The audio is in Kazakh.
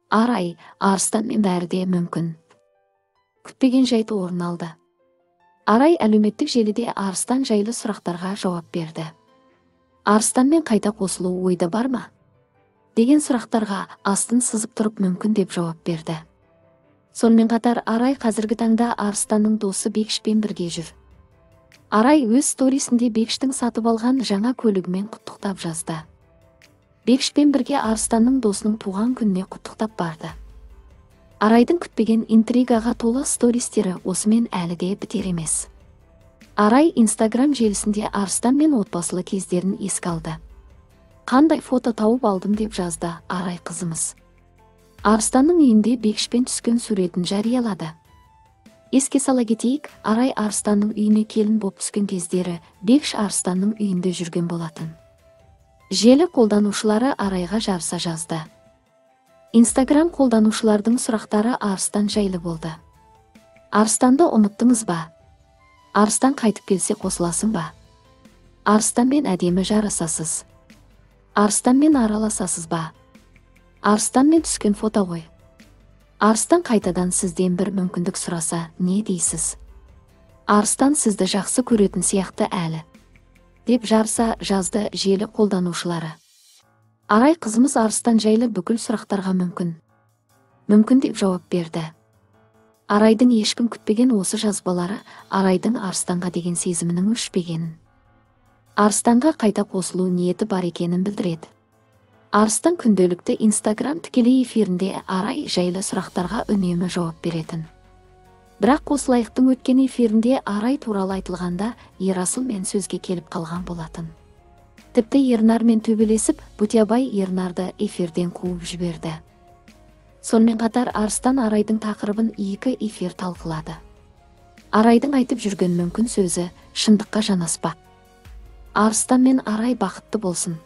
Арай, Арыстанмен бәрі де мүмкін. Күтпеген жайт орын алды. Арай әлеуметтік желіде Арыстан жайлы сұрақтарға жауап берді. Арыстанмен қайта қосылу ойда бар ма? Деген сұрақтарға астын сызып тұрып мүмкін деп жауап берді. Сонымен қатар Арай қазіргі таңда Арыстанның досы Бекішпен бірге жүр. Арай өз сторисінде Бекіштің сатып алған жаңа көлігімен құттықтап жазды. Бекішпен бірге Арыстанның досының туған күніне құттықтап барды. Арайдың күтпеген интригаға толы стористері осымен әлі де бітер емес. Арай Инстаграм желісінде Арыстан мен отбасылы кездерін еске алды. Қандай фото тауып алдым деп жазды Арай қызымыз. Арыстанның үйінде Бекішпен түскен суретін жариялады. Еске сала кетейік, Арай Арыстанның үйіне келін боп түскен кездері Бекіш Арыстанның үйінде жүрген болатын. Желі қолданушылары Арайға жарыса жазды. Инстаграм қолданушылардың сұрақтары Арыстан жайлы болды. Арыстанды ұмыттыңыз ба? Арыстан қайтып келсе қосыласың ба? Арыстанмен әдемі жарасасыз. Арыстанмен араласасыз ба? Арыстанмен түскен фото ғой. Арыстан қайтадан сізден бір мүмкіндік сұраса, не дейсіз? Арыстан сізді жақсы көретін сияқты әлі. Деп жарыса жазды желі қолданушылары. Арай қызымыз Арыстан жайлы бүкіл сұрақтарға мүмкін. Мүмкін деп жауап берді. Арайдың ешкім күтпеген осы жазбалары Арайдың Арыстанға деген сезімінің өшпегенін, Арыстанға қайта қосылу ниеті бар екенін білдіреді. Арыстан күнделікті Инстаграм тікелей эфирінде Арай жайлы сұрақтарға үнемі жауап беретін. Бірақ қосылайықтың өткен эфирінде Арай туралы айтылғанда Ерасылмен сөзге келіп қалған болатын. Тіпті Ернармен төбелесіп, Бутябай Ернарды эфирден қуып жіберді. Сонымен қатар Арыстан Арайдың тақырыбын екі эфир талқылады. Арайдың айтып жүрген мүмкін сөзі шындыққа жанаспа. Арыстан мен Арай бақытты болсын.